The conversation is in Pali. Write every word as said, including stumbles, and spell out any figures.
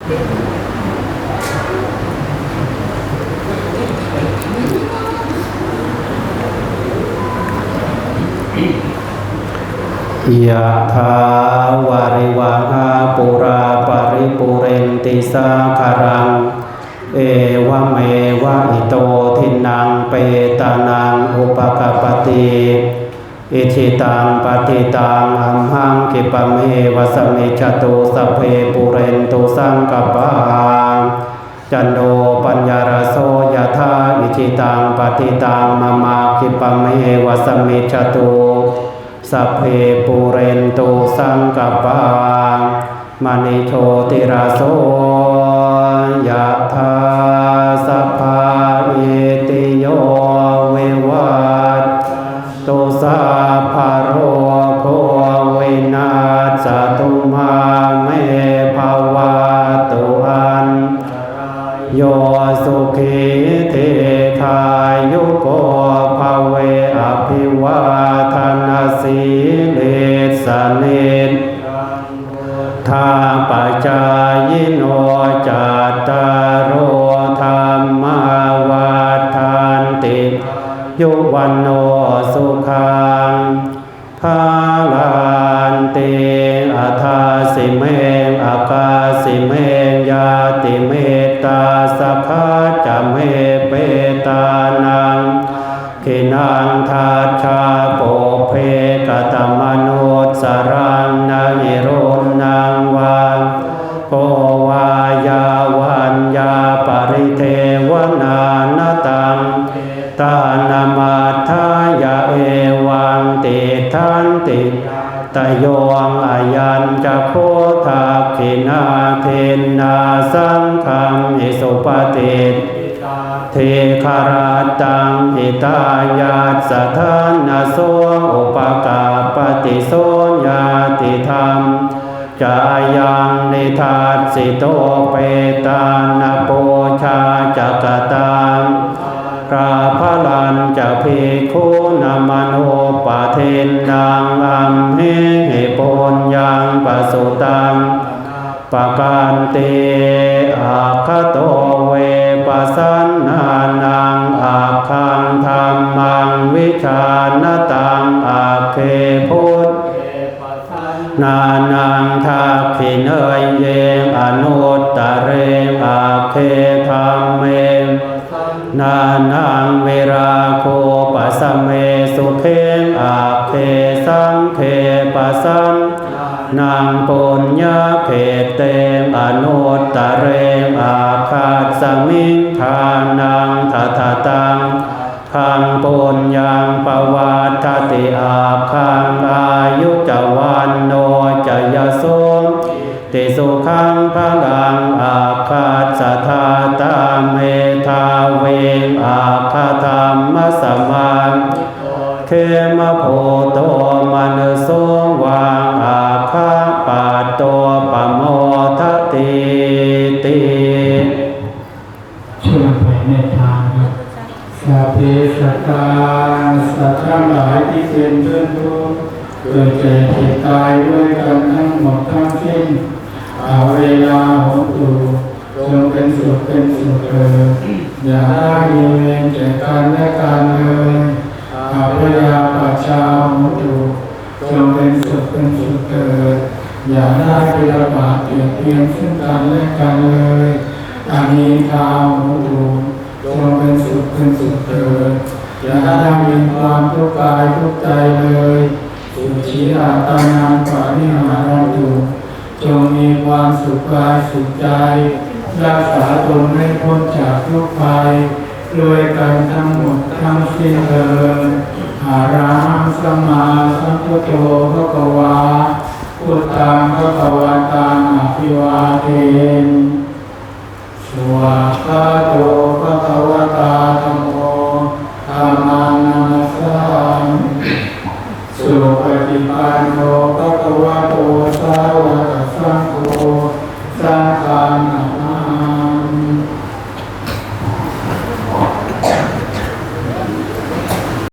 Yathā vārivahā pūrā paripūrenti sāgaraṃ, evameva ito dinnaṃ petānaṃ upakappati. Icchitaṃ patthitaṃ amhaṃ khippameva samijjhatu, sabbe pūrentu saṅkappā, cando paṇṇaraso yathā. Icchitaṃ patthitaṃ mama khippameva samijjhatu, sabbe pūrentu saṅkappā, maṇi jotiraso yathā. Sabbā ittiyo vivajjantu, sabbarogo vinassatu, mā me bhavatvantarāyo, sukhī dīghāyuko bhave. Abhivādanasīlissa niccaṃ vuḍḍhāpacāyino, cattāro dhammā vaḍḍhanti, āyu vaṇṇo sukhaṃ balaṃ. Adāsi me akāsi me, ñātimittā sakhā ca me, petānaṃ dakkhiṇaṃ dajjā, pubbe katamanussaraṃ. Na hi ruṇṇaṃ vā soko vā, yā vaññā paridevanā, na taṃ petānamatthāya, evaṃ tiṭṭhanti ñātayo. Ayañca kho dakkhiṇā dinnā, saṅghamhi supatiṭṭhitā, dīgharattaṃ hitāyassa, ṭhānaso upakappati. So ñātidhammo ca ayaṃ nidassito, petāna pūjā ca katā uḷārā, balañca bhikkhūnamanuppadinnaṃ, amhehi puññaṃ pasutaṃ anappakanti. Aggato ve pasannānaṃ, aggaṃ dhammaṃ vijānataṃ, agge buddhe pasannānaṃ, dakkhiṇeyye anuttare, agge dhamme pasannānaṃ, virāgūpasame sukhe, agge saṅghe pasannānaṃ, puññakkhette anuttare, aggasmiṃ ṭhānaṃ dadataṃ, aggaṃ puññaṃ pavaḍḍhati, aggaṃ āyu ca vaṇṇo ca yaso kitti sukhaṃ balaṃ. Aggassa dātā medhāvī, aggadhammasamāhito, khemabhūto manusso vā, aggappatto pamodatīti. ช่วยแผ่เมตตาครับ Sabbe sattā สัตว์ทั้งหลายที่เป็นเพื่อนทุกข์ เกิดแก่เจ็บตายด้วยกันทั้งหมดทั้งสิ้น averā hontu จงเป็นสุขเป็นสุขเถิด อย่าได้มีเวรแก่กันและกันเลย abyāpajjhā hontu จงเป็นสุขเป็นสุขเถิด อย่าได้พยาบาทเบียดเบียนซึ่งกันและกันเลย anīghā hontu จงเป็นสุขเป็นสุขเถิด อย่าได้มีความทุกข์กายทุกข์ใจเลย sukhī attānaṃ pariharantu จงมีความสุขกายสุขใจ รักษาตนให้พ้นจากทุกข์ภัย ด้วยกันทั้งหมดทั้งสิ้นเทอญ Arahaṃ sammāsambuddho bhagavā, buddhaṃ bhagavantaṃ abhivādemi. Svākkhāto bhagavatā dhammo, dhammaṃ namassāmi. Supaṭipanno bhagavato sāvaka